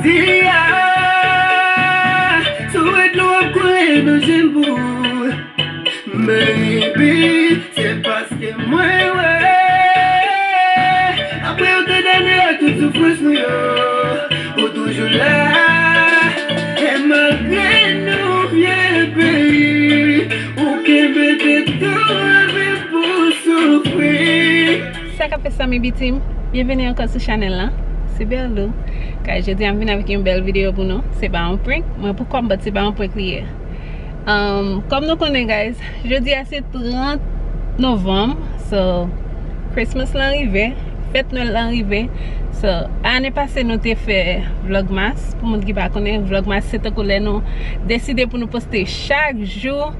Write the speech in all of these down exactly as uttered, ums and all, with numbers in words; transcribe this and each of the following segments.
Tia, sou wèt lou ap koule nan je m pou ou. Baby, se paske mwen wè. Apre yon tan dane ak tout soufrans nou yo, ou toujou la. E malgre nou vye peyi, ou kenbe tèt ou anpil pou soufri. Sa k ap fèt, zanmi bitim? Byenveni ankò sou chanèl lan. Se Berlou. Kay jodi a m vin avèk yon bèl videyo pou nou. Se pa yon prank. Mwen pou kòm, but se pa yon prank li ye. Um, kòm nou konnen, guys, jodi a se trant novanm. So, Christmas lan rive. Fèt Nwèl lan rive. So, ane pase nou te fè Vlogmas. Pou moun ki pa konnen, Vlogmas se tankou lè nou deside pou nou poste chak jou.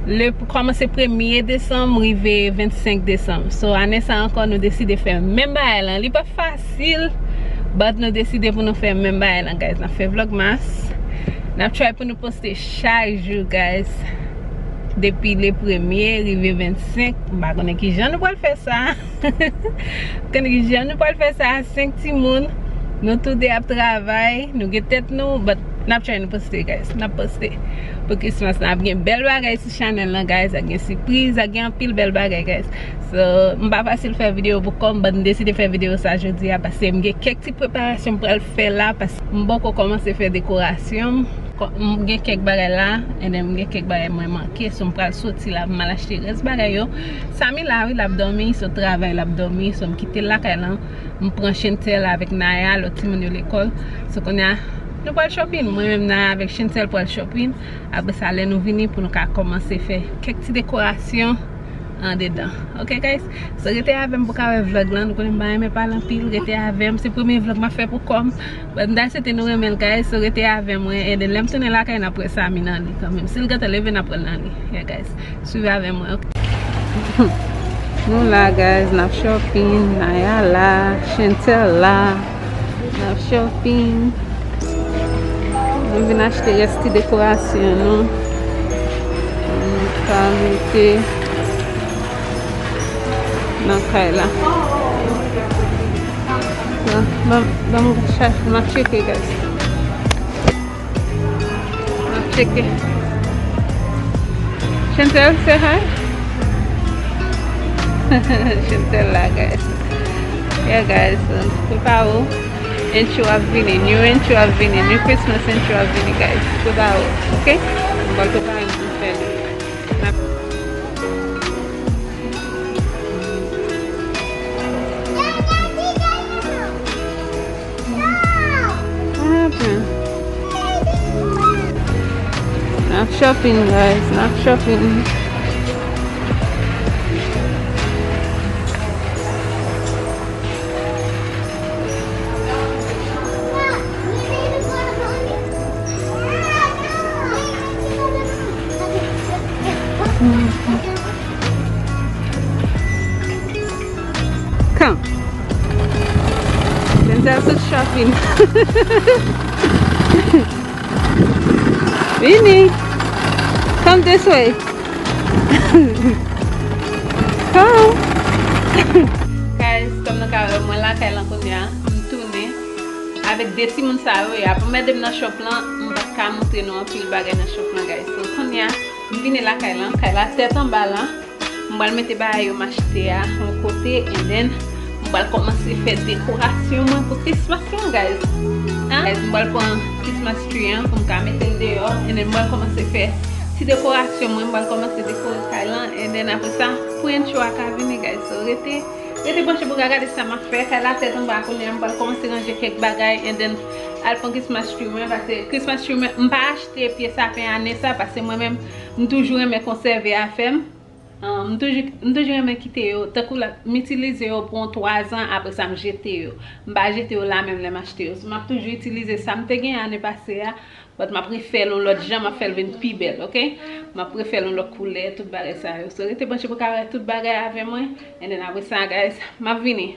Le, kòmanse premye desanm, rive vennsenk desanm. So, ane sa ankò, nou deside fè menm bagay lan. Li pa fasil, but nou deside pou nou fè menm bagay lan, guys. N ap fè Vlogmas. N ap try pou nou poste chak jou, guys. Depi le premye, rive vennsenk. M pa konnen ki jan nou pral fè sa. Konnen ki jan nou pral fè sa, senk timoun. Nou toude ap travay, nou gen tèt nou, but n ap try nou poste, guys. N ap poste. Pou Christmas, n ap gen bèl bagay sou chanèl lan, guys. Ap gen sipriz, ap gen anpil bèl bagay, guys. So, m pa fasil fè videyo pou kòm, but m deside fè videyo sa jodi a, paske m gen kèk ti preparasyon m pral fè la, paske m poko kòmanse fè dekorasyon m. Kò-, m gen kèk bagay la, and then m gen kèk bagay mwen manke, so m pral soti la, m al achte rès bagay yo. Samy la, wi, l ap dòmi, so travay, l ap dòmi, so m kite l lakay lan. M pran Chantel avèk Naya, lòt timoun yo lekòl. So kounye a, nou pral shopping. Mwen menm, Naya avèk Chantel pral shopping. Apre sa, lè nou vini, pou nou ka kòmanse fè kèk ti dekorasyon andedan. Ok, guys? So, rete avè m pou ka wè vlog lan. Nou konnen m pa renmen pale anpil. Rete avè m. Se premye vlog m ap fè pou kò m. But m ta swete nou renmen l, guys. So, rete avè mwen. And then, lè m tounen lakay, n ap wè Samy nan li kanmenm. Si l gentan leve, n ap wè l nan li. Yeah, guys. Swiv avè mwen, ok? Nou la, guys. N ap shopping. Naya la. Chantel la. N ap shopping. Nou vin achte rès ti dekorasyon nou. Nou ka mete nan kay la. Bon, bon, bon, m ap tcheke, guys. M ap tcheke. Chantel, say hi. Chantel la, guys. Yeah, guys, so, prepare w. Intro ap vini, new intro ap vini, new Christmas intro ap vini, guys. Prepare w, ok? M pral prepare m pou m fè li. N ap What happened? N ap shopping, guys. N ap shopping. Come. Denzel sot shopping. Vini. Come this way. Come. Guys, kòm nou ka wè, mwen lakay lan kounye a, m tounen avèk de timoun sa yo, y ap anmède m nan shop lan, m pa ka montre nou anpil bagay nan shop lan, guys. So, kounye a, m vini lakay lan, kay la tèt anba la. M pral mete bagay yo m achte a yon kote, and then m pral kòmanse fè dekorasyon mwen pou Christmas lan, guys. Hein? Guys, m pral pran Christmas tree an pou m ka mete l deyò, and then m pral kòmanse fè ti dekorasyon mwen, m pral kòmanse dekore kay lan, and then apre sa, pou intro a ka vini, guys. So, rete, rete branche pou ka gade sa m ap fè. Kay la tèt anba kounye a, m pral kòmanse ranje kèk bagay, and then al pran Christmas tree mwen, paske Christmas tree mwen, m pa achte pye sapen ane sa, paske mwen menm, m toujou renmen konsève afè m. Ah, m toujou, m toujou renmen kite yo, tankou la, m itilize yo pou yon twa zan, apre sa m jete yo. M pa jete yo la menm lè m achte yo. So, m ap toujou itilize sa m te gen ane pase a, but m ap refè l yon lòt jan, m ap fè l vin pi bèl, ok? M ap refè l yon lòt koulè, tout bagay sa yo. So, rete branche pou ka wè tout bagay avè mwen. And then apre sa, guys, m ap vini.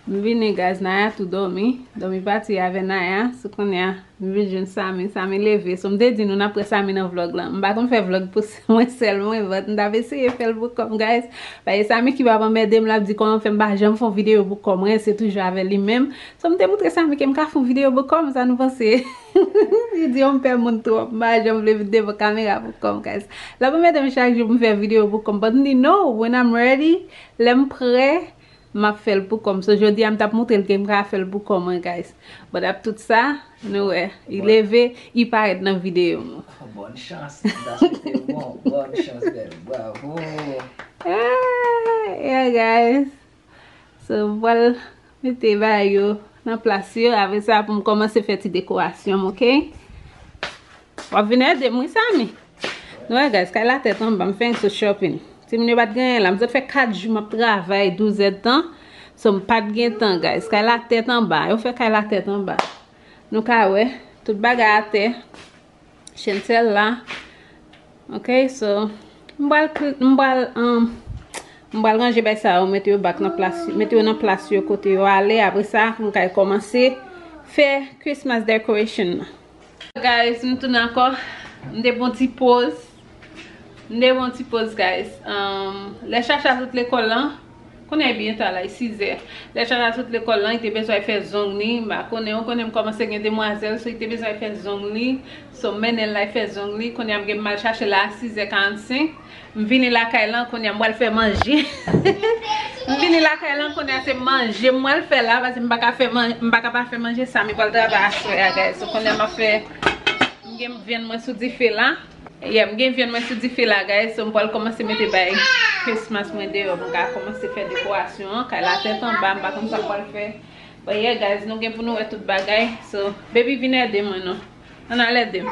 M vini, guys, Naya tou dòmi. Dòmi pati avè Naya. Sou kounye a, m vin jwenn Samy. Samy leve. So, m te di nou n ap wè Samy nan vlòg lan. M pa konn fè vlòg pou mwen sèl, mwen, but m t ap eseye fè l pou kò m, guys. Paske Samy ki p ap anmède m, l ap di kòman fè m pa janm fè yon videyo pou kò mwen, se toujou avè li menm. So, m te montre Samy ke m ka fè yon videyo pou kò m, sa nou panse? Li di, "Oh, m pè moun twòp, m pa janm vle vin devan kamera pou kò m, guys." L ap anmède m chak jou pou m fè videyo pou kò m, but m di, "No, when I'm ready, lè m prè, m ap fè l pou kò m." So, jodi a, m t ap montre l ke m ka fè l pou kò mwen, guys. But ap tout sa, nou wè, li leve, li parèt nan videyo m. Bòn chans, m ta swete w bon, bòn chans, bèl, bravo. Ah, yeah, guys. So, m pral mete bagay yo nan plas yo. Apre sa, pou m kòmanse fè ti dekorasyon m, oke? W ap vin ede m, wi, Samy? Nou wè, guys, kay la tèt anba, m fè yon sot shopping. Timoun yo pa t gen anyen la. M sot fè kat jou m ap travay douz èdtan. So, m pa t gen tan, guys. Kay la tèt anba. Yo fè kay la tèt anba. Nou ka wè, tout bagay atè. Chancel la. Ok, so, m pral, m pral, um, m pral ranje bay sa yo, mete yo back nan plas, mete yo nan plas yo kote yo ale. Apre sa, m kay kòmanse fè Christmas decoration nan. Guys, m tounen ankò. M te pran ti poz. M te pran ti poz, guys. Um, lè Chacha sot lekòl lan, kounye a byen ta la, e sizè. Lè Chacha sot lekòl lan, li te bezwen fè zong li. M pa konnen, ou konnen m kòmanse gen demwazèl, so li te bezwen fè zong li. So, m mennen l la, l fè zong li. Kounye a m gen m al chache la a sizè karannsenk. M vini lakay lan, kounye a m pral fè manje. M vini lakay lan, kounye a se manje m pral fè la, paske m pa ka fè man-, m pa ka pa fè manje, Samy pral travay aswè a, guys. So, kounye a m ap fè, m gen vyann mwen sou dife la. Yeah, m gen vyann mwen sou dife la, guys. So, m pral kòmanse mete bay Christmas mwen deyò. M ka kòmanse fè dekorasyon an. Kay la tèt anba, m pa konn sa m pral fè. But yeah, guys, nou gen pou nou wè tout bagay. So, baby, vin ede mwen non. Ann al ede m.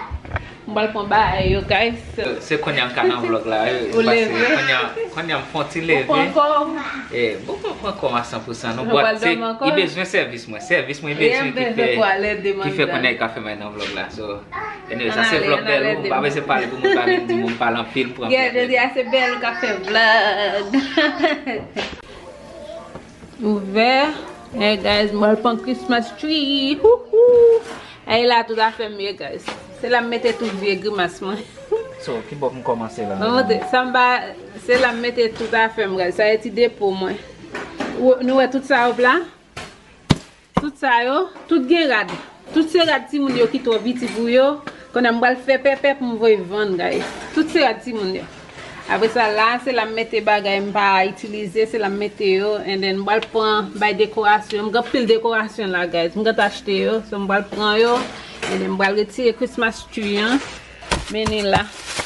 M pral pran bagay yo, guys. So, se kounye a m ka nan vlog la, wi. Ou leve. Kounye a, kounye a m fè yon ti leve. Ou pran kò w. Eh, bon, mwen pran kò m a san pou san. Non, but se, li bezwen sèvis mwen. Sèvis mwen bezwen ki fè, ki fè kounye a li ka fè bagay nan vlog la. So, anyway, sa se vlog Bèlou. M pa bezwen pale pou moun pa vin di m m pale anpil, m pran vlog. Yeah, jodi a se Bèlou k ap fè vlog. Ouvè. Hey guys, m pral pran Christmas tree. Houhou. Ay la tout afè m ye, guys. Se la m mete tout vye grimas mwen. So, ki bò pou m kòmanse la? Mwen montre, sa m ba, se la m mete tout afè m, guys. Sa e ti depo mwen. Ou, nou wè tout sa yo la? Tout sa yo, tout gen rad. Tout se rad timoun yo ki twò piti pou yo. Kounye a m pral fè pèpè pou m voye vann, guys. Tout se rad timoun yo. Apre sa, la, se la m mete bagay m pa itilize, se la m mete yo. And then, m pral pran bay dekorasyon. M gen anpil dekorasyon la, guys. M gentan achte yo. So, m pral pran yo. And then, m pral retire Christmas tree an. Men ni la.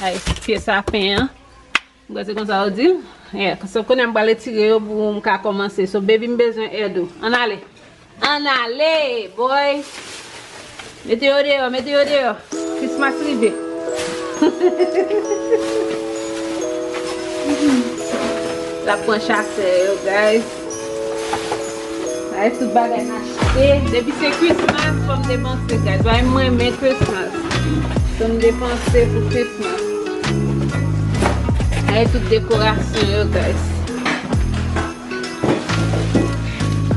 Ay, pye sapen an. M kwè se konsa yo di l. Yeah, so kounye a m pral retire yo pou m ka kòmanse. So, baby, m bezwen èd ou. Ann ale. Ann ale, boy. Mete yo deyò, mete yo deyò. Christmas rive. L ap pran chasè yo, guys. Ay, tout bagay m achte. Depi se Christmas, fò m depanse, guys. Bagay m renmen Christmas. Fò m depanse pou Christmas. Ay, tout dekorasyon yo, guys.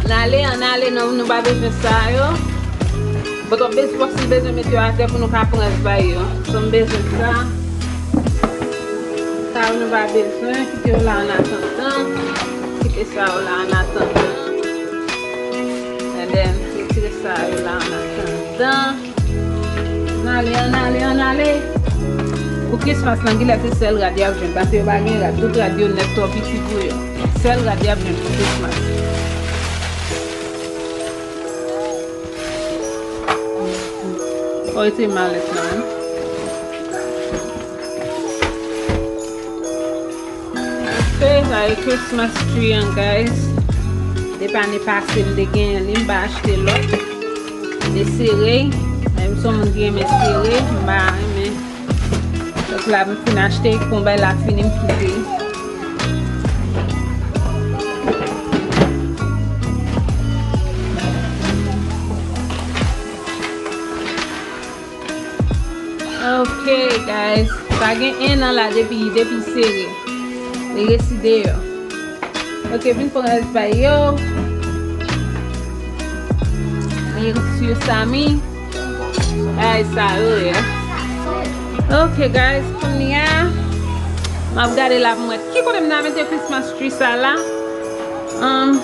Ann ale, ann ale, non, nou pa bezwen sa yo. But w ap bezwen, w ap bezwen mete yo atè pou nou ka pran bay yo. So, m bezwen sa. Sa yo nou pa bezwen, kite yo la an atandan. Kite sa yo la an atandan. And then, retire sa yo la an atandan. Ann ale, ann ale, ann ale. Pou Christmas lan, genlè se sèl rad y ap jwenn. Paske yo pa gen rad. Tout rad yo nèt twò piti pou yo. Sèl rad y ap jwenn pou Christmas. Oh, se malèt lan. Ok, sa e Christmas tree an, guys. Depi ane pase, m te genyen li, m pa achte lòt. Li te sere, men m se yon moun ki renmen sere, m pa renmen. Donk la, m fin achte, kon bay la fini, m kite. Ok, guys. Sa gen en an la depi, depi sere. Li resi deyò. Ok, vin pran rès bay yo. Sur Sami. Ay, sa yo ye. Ok, guys, kounye a, m ap gade la pou m wè ki kote m ta mete Christmas tree sa la. Um,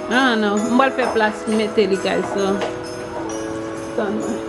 I don't know. M pral fè plas pou mete li, guys, so. Tann mwen.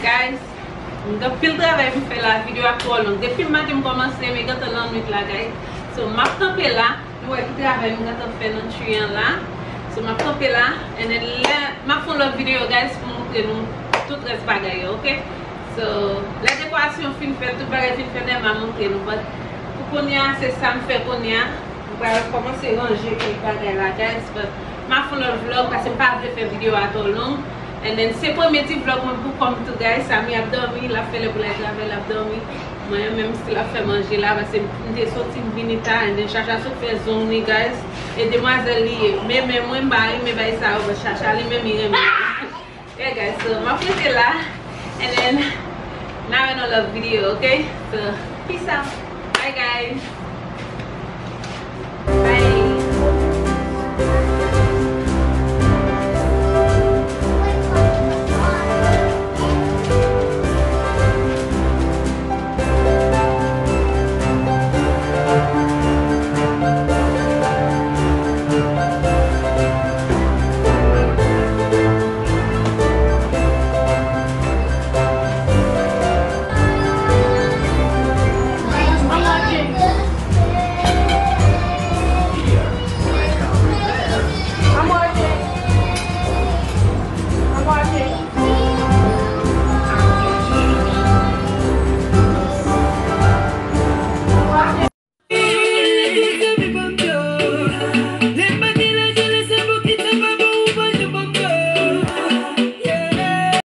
Guys, m gen anpil travay pou m fè la, videyo a twò long. Depi maten m kòmanse, men gentan lannwit la, guys. So, m ap kanpe la. Nou wè ki travay m gentan fè nan tree an la. So, m ap kanpe la. And then, lè m ap fè yon lòt videyo, guys, pou m montre nou tout rès bagay yo, ok? So, lè dekorasyon fin fèt, tout bagay fin fèt, m a montre nou. But, pou kounye a, se sa m fè kounye a. M pral kòmanse ranje kèk bagay la, guys. But, m a fè yon lòt vlog, paske m pa vle fè videyo a twò long. And then, se premye ti vlog mwen pou kòm tou, guys. Sami ap dòmi, l ap fè lè pou l al travay, l ap dòmi. Mwen menm, still ap fè manje la, paske m te soti, m vini ta, and then Chacha sot fè zong li, guys. E demwazèl li ye. Men, men mwen, m pa renmen bay sa yo, but Chacha li menm, li renmen. Yeah, guys, so, m ap rete la, and then, n a wè nan lòt videyo, ok? So, peace out. Bye, guys.